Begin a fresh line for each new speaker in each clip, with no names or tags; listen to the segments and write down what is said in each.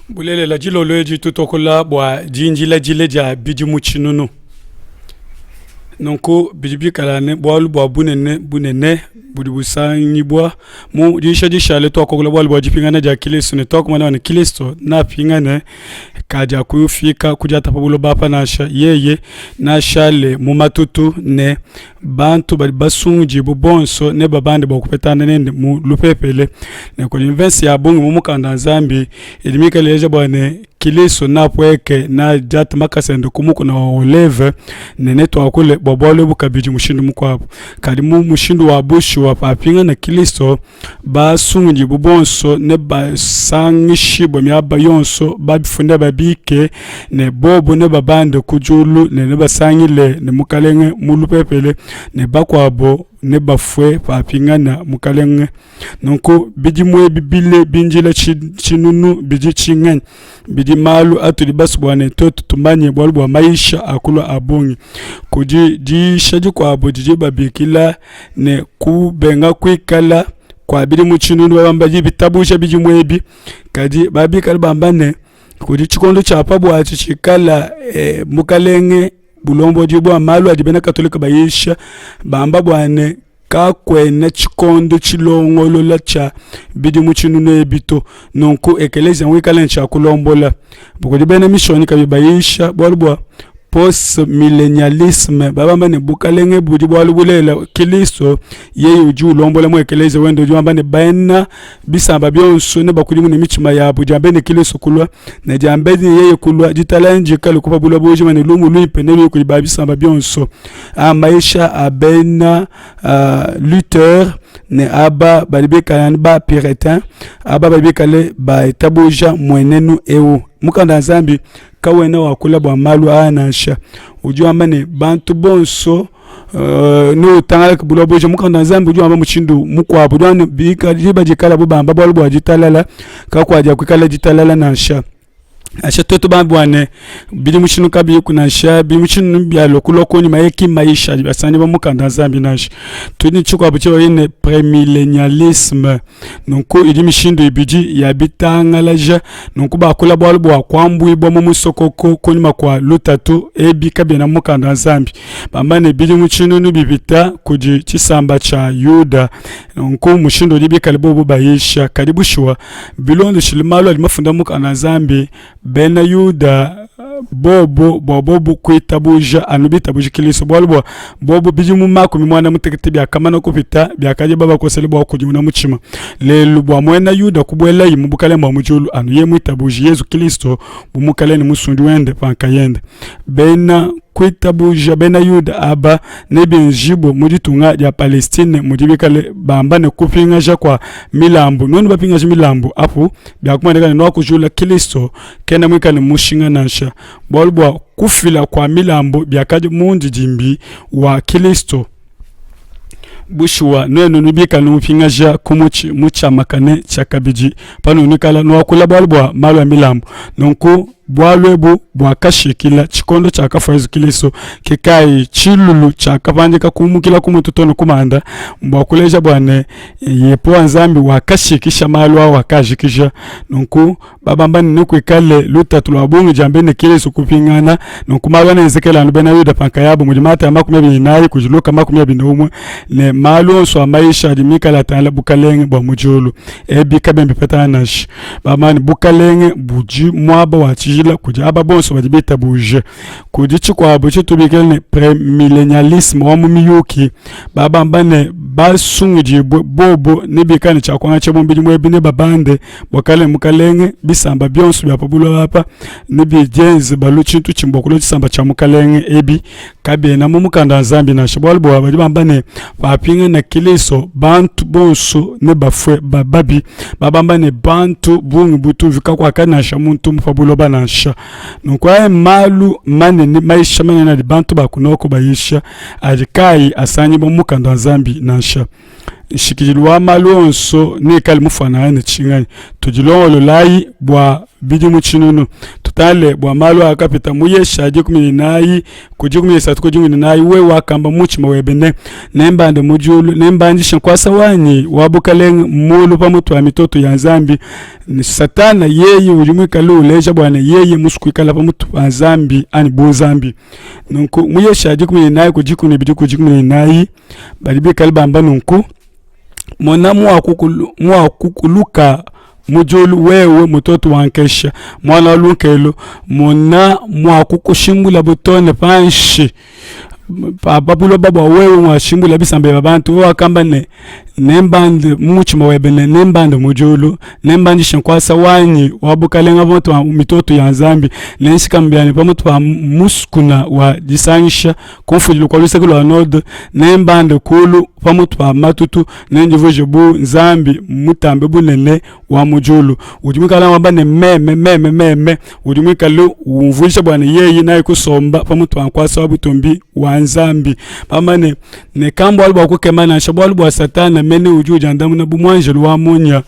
Bulelela, dilolo edi tutuakula bua dindila dile dia bidimu tshinunu. Nunku bidi bikala ne bualu bua bunene bunene budi busangibua mu diyisha dishale. Tuakula bualu bua dipingana dia Kilisto ne tuakumana ne Kilisto napingane kadiakufika kudiata pa buloba apa nansha, yeye nashale mu matutu ne bantu badi basungudibue bonso nebabande bua kupetangana nende mu lupepele. Ne kudi mvese ya bungi mu mukanda wa Nzambi idi mikale ileja bua ne, Kilisto napueke, nadiate makasa ende ku mukuna wa Oleve, ne netuakule bua bualu ebu kabidi mushindu mukuabu. Kadi mu mushindu wa bushuwa, papingana Kilisto, Basungudibue bonso nebasangishibue miaba yonso, bafue nebabike, ne bobo nebabande ku diulu ne nebasangile ne Mukalenge mu lupepele, ne bakuabo nebafue papingana Mukalenge. Nunku bidimu ebi bile bindila tshinunu bidi tshinganyi? Bidi malu atudi basue bua ne tuetu tumanye bualu bua mayisha a kulua a bungi. Kudi diyisha dikuabu didi babikila ne kubenga kuikala kua bidimu tshinunu bamba bitabuja bidimu ebi, kadi babikale bamba ne kudi tshikondo tshia pa buatshi tshikala eh, mukalenge bulombodi bua malu adi bena katolika bayisha bamba bua ne kakuena tshikondo tshilongolola tshia bidimu tshinunu ebi to. Nunku ekeleziya muikale ne tshia kulombola. Kudi bena mishonyi kabidi bayisha bualu bua post-millennialisme, babamba ne bukalenge budi bualu bulelela. Kilisto yeye udi ulombola mu ekeleziya wende, udi wamba ne bena bisamba bionso nebakudimune mitshima yabu diambedi ne Kilisto kulua, ne diambedi ne yeye kulua ditalala nedikale ku pa buloba bujima ne lumu luimpe neluye kudi ba bisamba bionso. A mayisha a bena uh, Luther ne aba badi bikale ba Puritain, aba badi bikale baitabuja mmuenenu eu. Mukanda wa Nzambi kawena wakula bua malu aa nansha. Udi wamba ne bantu bonso uh, neutangalake buloba bujima. Mukanda wa Nzambi udi wamba mushindu mukuabu, udi wamba ne diba dikalabu bamba bualu bua ditalala, kakuakuikala ditalala nansha. Nansha tuetu bambe bua ne bidimu tshinunu kabiyiku nansha bidimu tshinunu bialua kulua kunyima ye ki mmayisha adi basanganyibua mu mukanda wa Nzambi nansha. Tudi ne tshikuabu tshibaye ne premillennialisme. Nunku idi mishindu ibidi ya bitangalaja. Nunku bakula bualu bua kuambuibua mu musokoko kunyima kua lutatu, ebi kabiena mu mukanda wa Nzambi. Bamba ne bidimu tshinunu bipita kudi tshisamba tshia Yuda. Nunku mushindu udi bikale bobu bayisha, kadi bushuwa Bilondeshile malu adi mafunda mu Mukanda wa Nzambi, bena Yuda bobo bua bobu kuitabuja anu bitabuje Kilisto, bualu bua bobo bidimu makumi muanda mutekete biakamana kupita biakadi babakosele bua kukudimuna mutshima. Lelu bua muena Yuda kubuelaye mu bukalenge bua mu diulu anu yeye muitabuje Yezu Kilisto bu Mukalenge ne Musundi wende pa nkayende. Bena kuitabuja bena Yuda aba nebenjibue mu ditunga dia Palestine mudi bikale bamba ne kupingaja kua milambu. Nuenu bapingaje milambu apu biakumueneka ne nuakujula Kilisto kena muikale ne mushinga nansha, bualu bua kufila kua milambu biakadi mundidimbi wa Kilisto. Bushuwa, nuenu nubikale numupingaja ku mutshi mutshiamakane tshiakabidi panunuikala nuakula bualu bua malu a milambu. Nunku bualu ebu buakashikila tshikondo tshiakafua Yezu Kilisto, ke kayi tshilulu tshiakapandika kumukila ku mutu too ne ku manda bua kuleja bua ne Yehowa Nzambi wakashikisha malu au, wakaajikija. Nunku babamba ne nekuikale lutatu lua bungi diambedi ne Kilisto kupingana. Nunku malu anenzekela anu bena Yuda pa nkayabu mudi Matayo 24 kudi Luka 21 ne malu onso a mayisha adi mikale atangila bukalenge bua mu diulu. Ebi kabiena bipetangana nansha. Bamba ne bukalenge budi muaba wa tshijila kudi aba bonso badi bitabuje. Kudi tshikuabu tshitubikila ne premillennialisme wa mu miyuki, babamba ne basungidibue bobo nebikale ne tshia kuangatshia mu bidimu ebi nebabande bua kale mukalenge bisamba bionso bia pa buloba apa nebidienze balu tshintu tshimue bua kulua tshisamba tshia mukalenge. Ebi kabiena mu mukanda wa Nzambi nansha, bualu bua badi bamba ne papingana Kilisto bantu bonso nebafue babi, babamba ne bantu bungi butuvi kakuakadi nansha muntu pa buloba nansha. Nunku aya malu manene mayisha manene adi bantu ba kunoko bayisha adi kayi asangibua mu mukanda wa Nzambi nansha. Nshikidilu wa malu onso neikale mufuanangane ne tshinganyi? Tudilongololayi bua bidimu tshinunu. Tutale bua malu akapita mu Yesha 14 ku 13 ku 14, wewe wakamba mu mutshima webe ne, Nembande mu diulu, nembandishe nkuasa wanyi wa bukalenge mulu pa mutu wa mitoto ya Nzambi. Ne Satana yeye udi muikale uleja bua ne yeye musue kuikala pa mutu pa Nzambi anyi bu Nzambi. Nunku mu Yesha 14 ku 12 ku 14 badi bikale bamba nunku, Mona muakukuluka mu diulu wewe mutoto wa nkesha, muana wa lunkelu, mona muakukushimbulabo too ne panshi pa buloba bua wewe muashimbula bisamba bia bantu. Wewe wakamba ne, Nembande mu mutshima webe ne nembande mu diulu, nembandishe nkuasa wanyi wa bukalenga pa mutu pa mitoto ya Nzambi, nenshikame bianyi pa mutu pa musukuna wa disangisha ku mfudilu kua luseke lua node, nembande kulu pa mutu pa matutu, nendivuije bu Nzambi Mutambe Bunene wa mu diulu. Udi muikale wamba ne, Meme, meme, meme, udi muikale umvuija bua ne yeye naye kusomba pa mutu pa nkuasa wa butumbi wa Nzambi. Bamba ne, ne kambualu bua kukema nansha, bualu bua Satana mene udi udiandamuna bu muanjelu wa munya.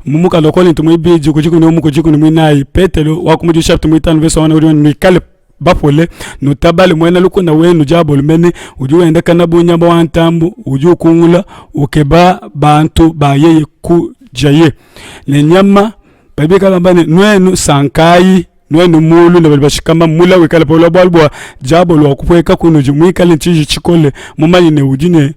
Mu mukanda wa Kolinto muibidi ku dikumi ne umue ku dikumi ne muinayi, Petelo wa ku chapitre muitanu verse wa udi nuikale bapole, nutabale muena lukuna wenu diabolo mene udi wendakana bu nyama wa ntambu udi ukungula ukeba bantu ba yeye kudiaye ne nyama. Badi bikala bamba ne, nuenu sankayi nuenu mulu ne badi bashikama mula wikale pa buloba, bualu bua diabolo wakupueka kunudi muikale ne tshiji tshikole, mumanye ne udi ne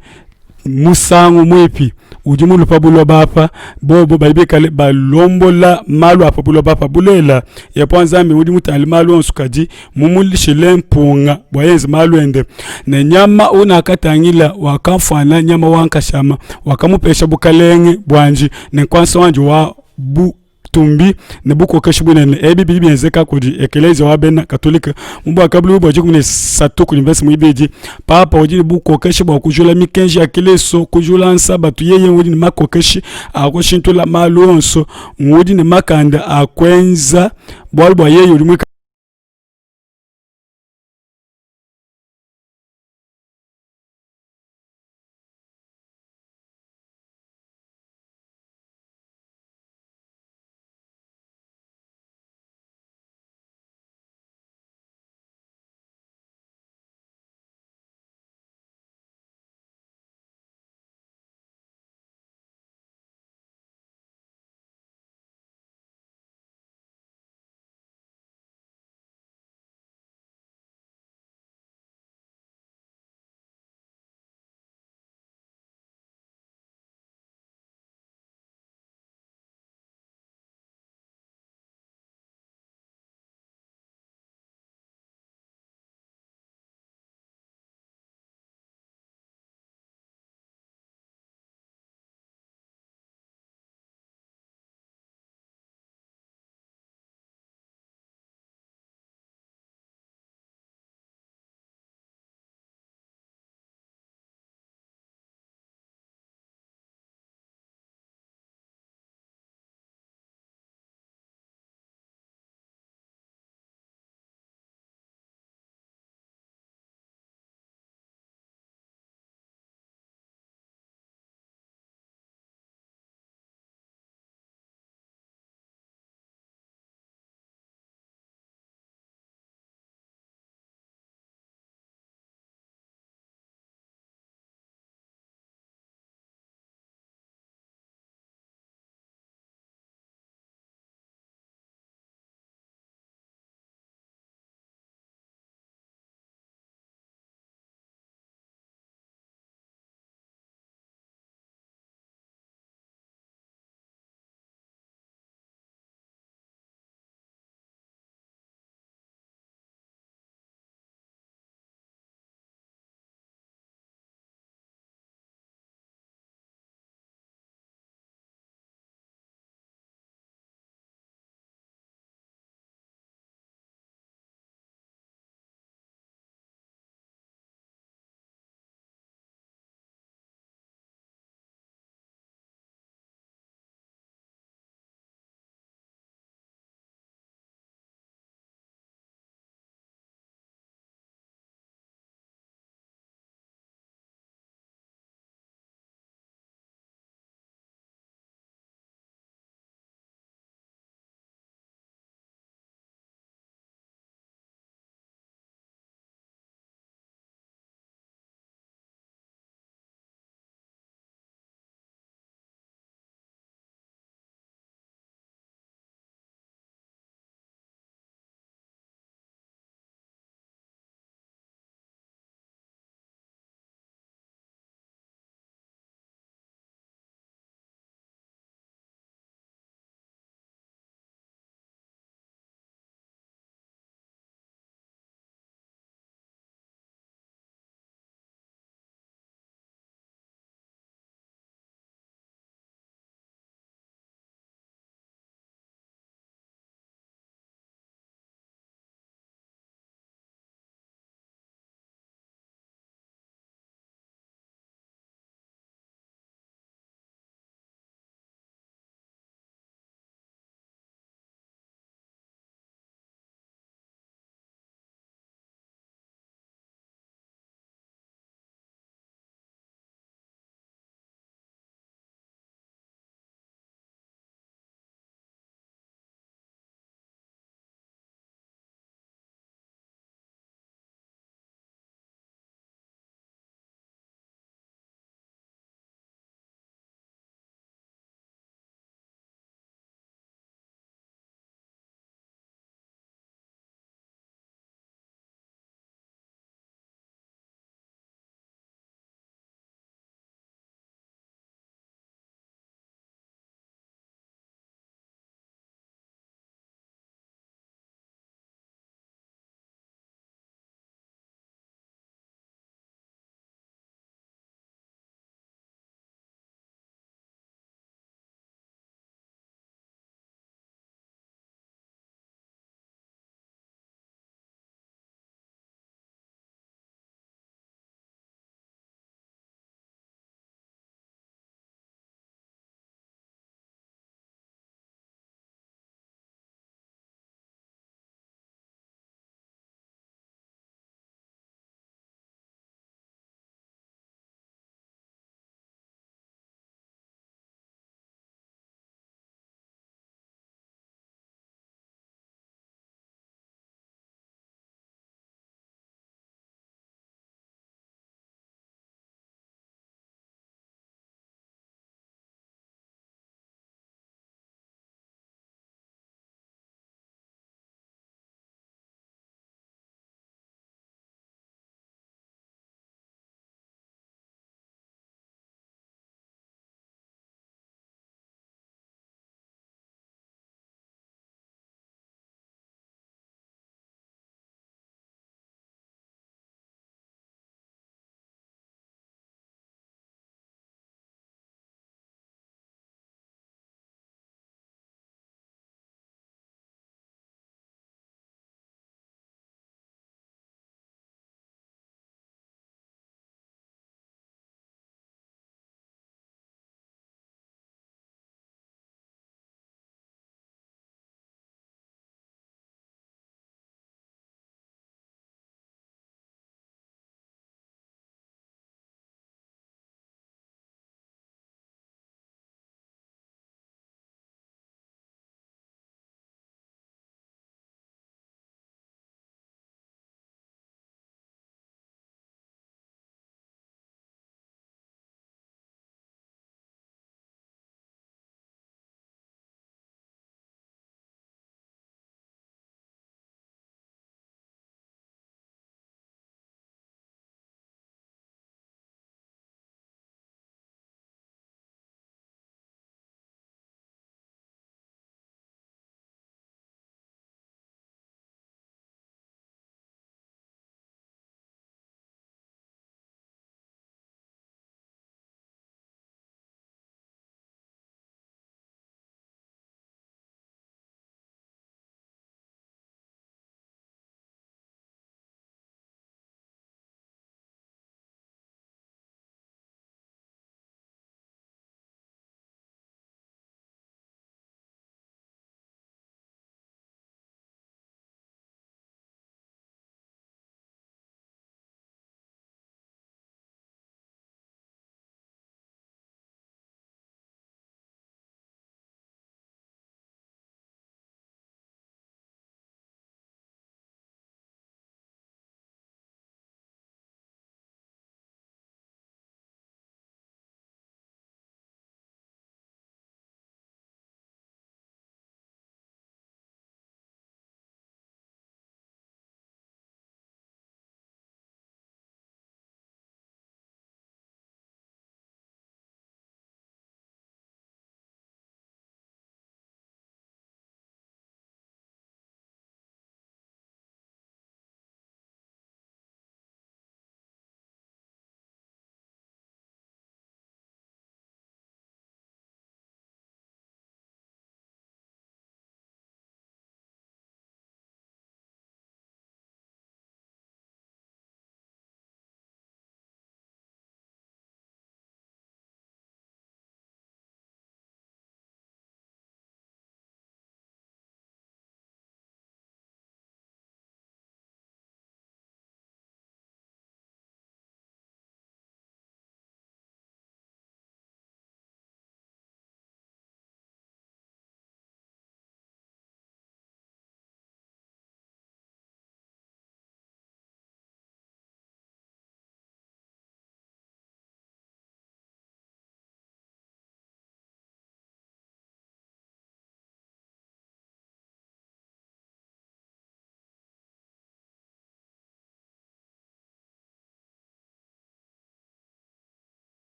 musangu muipi udi mulu pa buloba apa. Bobo badi bikale balombola malu a pa buloba apa. Bulelela, Yehowa Nzambi udi mutangile malu onso, kadi mumulishile mpunga bua enze malu ende. Ne nyama unakatangila wakamfuana nyama wa nkashama, wakamupesha bukalenge buandi ne nkuasa wandi wa butumbi ne bukokeshi bunene. Ebi bidi bienzeka kudi Ekelezia wa bena Katolike mu Buakabuluibua bua 13 kudi mvese muibidi. Papa udi ne bukokeshi bua kujula mikenji ya Kilisto, kujula Nsabatu. Yeye udi ne makokeshi a kushintula malu onso, ngudi ne makanda a kuenza bualu bua yeye udi muikale.